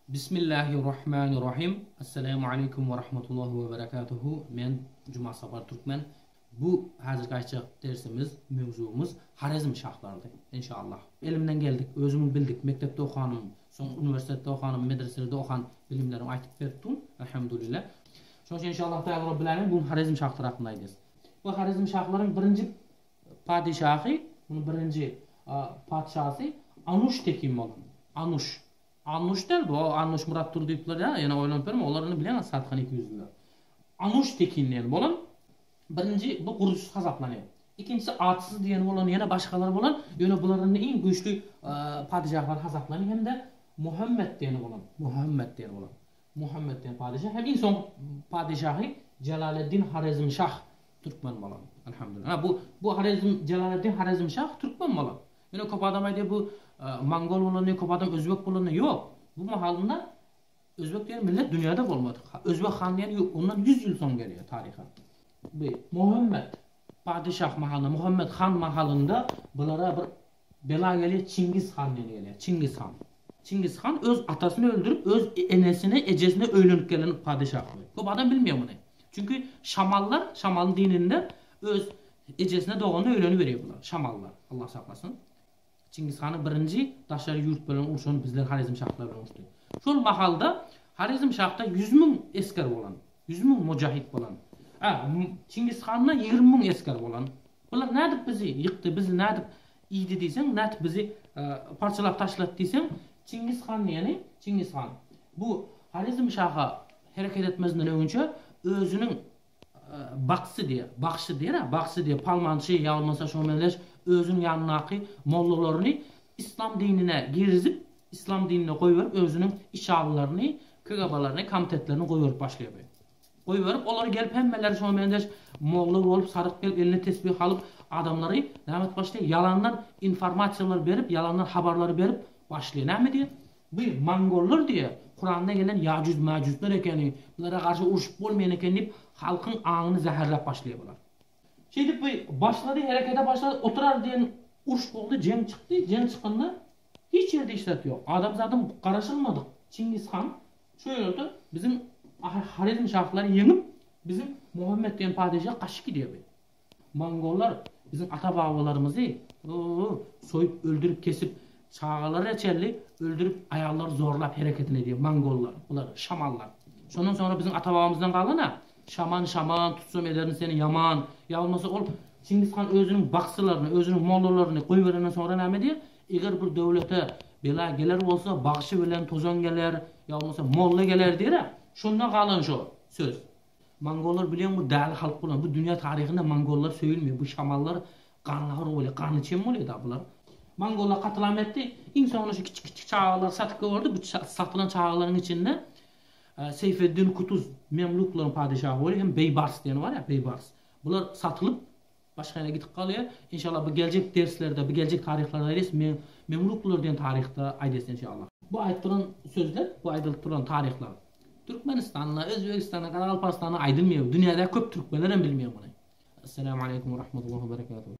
Bismillahirrahmanirrahim. Esselamu aleýkum we rahmetullahi we berekatuhu. Men Juma Sapar Türkmen. Bu häzirki aýtjak dersimiz, mewzugymyz Horezm şahlarydy. Inşallah. Elimden geldik, özümiň bildik, mekdepde okanym, soň uniwersitetde okanym, medreselerde okan bilimlerimi aýtyp beripdim. Elhamdulillah. Şonuň üçin inşallah Taala Rabbil Alemin bu gün Horezm şahlary hakynda aýdýas. Bu Horezm şahlaryň birinji padyşahy, munuň birinji patyşasy Anuş Tekin bolan. Anuş. Annuş däl bu, Annuş Myrat Durdyýewler ýa, ýene oýlanyp berme, olar indi bilýäňiz satgyn ikiýüzlüler. Anuş Tekin diýen bolan, birinji bu gurujysy hasaplanýar. Ikinjisi Atsyz diýen bolan, ýene başgalar bolan, ýöne bular indi iň güýçli padyşahlar hasaplanýar hem-de Muhammet diýeni bolan, Muhammet diýeni bolan. Muhammet diýen padyşah hem iň soňky padyşahy Jelaleddin Horezmşah türkmen bolan. Elhamdülillah. Ha bu bu Horezm Jelaleddin Horezmşah türkmen bolan. Ýöne köp adam aýdýar bu mongol bolany, köp adam özbek bolany. Ýok. Bu mahalynda özbek diýen millet dünýäde bolmadyk. Özbek han diýen ýok. Ondan 100 ýyl soň gelýär taryha. Bu Muhammet padyşah mahalynda, Muhammet han mahalynda bulara bir bela gelýär, Çingiz han diýen gelýär. Çingiz han. Çingiz han öz atasyny öldürip, öz enesine, ejesine öýlenip gelen padyşah bu. Köp adam bilmeýär muny. Çünki şamallar, şamalyň dininde öz Ejesine doganyna öýleniberýär bular, şamallar. Allah saklasyn. Çingiz hanyň birinji daşary ýurt bilen urşany bizler Horezm şahlar bilen uruşdy. Şol mahalda Horezm şahda 100 müň esger bolan, 100 müň mujahid bolan. A, Çingiz handa 20 müň esger bolan. Bular nädip bizi ýykdy, bizi nädip iýdi diýseň, nädip bizi parçalap taşlady diýseň, Çingiz han diýeni, Çingiz han bu Horezm şaha hereket etmezinden öňünçe özüniň Baksy diýýär. Bagşy diýer-ä, bagşy diýýär, palmançy ýa bolmasa şoňa meňzeş özüniň ýanyndaky mollalaryny yslam dinine girizip, yslam dinine goýberip özüniň içalylaryny, KGB-laryny, komitetlerini goýberip başlaýar bu. Goýberip, olar gelip hemmeleri şoňa meňzeş molla bolup, saryk gelip, eline tesbih alyp, adamlary näme edip başlaýar? Ýalandan informasiýalar berip, ýalandan habarlary berip başlaýar. Näme diýýär? Bu mongollar diýýär, Kuranda gelen ýajuj-mäjujlar ekeni, bulara garşy urşup bolmaýan eken diýip, halkyň aňyny zäherläp başlaýar bular. Şeýdip bu başlady, herekete başlady, oturar diýen uruş boldy, jeň çykdy, jeň çykanda hiç ýerde hiç zat ýok. Adamzadyň garaşylmadyk Çingiz han şu ýerde biziň Horezm şahlary ýeňip, biziň Muhammet diýen patyşa gaçyp gidýär bu. Mongollar biziň ata-babalarymyzy soýup, öldürip, kesip, çagalara çenli öldürip, aýallary zorlap hereketini edýär mongollar, bular şamanlar. Şondan soňra biziň ata-babamyzdan galan-a, şaman, şaman, tutsam ederin seni ýaman, ýa bolmasa ol Çingiz han özüniň bagsylaryny, özüniň mollalaryny goýberenden soňra näme edýär? Eger bir döwlete bela geler bolsa, bagşy bilen tozan geler, ýa bolmasa molla geler diýer-ä. Şondan galan şo söz. Mongollar bilýäňmi bu däli halk bolan bu dünýä taryhynda mongollar söýülmeýär bu şamallar ganhor bolýar ganyçem bolýar da bular. Mongollar katylam etdi iň soňunda şu kiçi kiçi çagalary satyp goýberdi bu satylan çagalaryň içinde Seýfeddin Kutuz memluklaryň padyşahy bolýar hem Beýbars diýeni bar ýa Beýbars bular satylyp başga ýere gidip galýar inşallah bu geljek derslerde bu geljek taryhlarda aýdýas memluklar diýen taryhda aýdýas inşallah. Bu aýdyp duran sözler bu aýdylyp duran taryhlar Türkmenistanda, Özbegistanda, Garagalpagystanda aýdylmaýar. Dünýädäki köp türkmenler hem bilmeýär muny. Esselamu aleýkum we rahmetullahi we berekatuhu.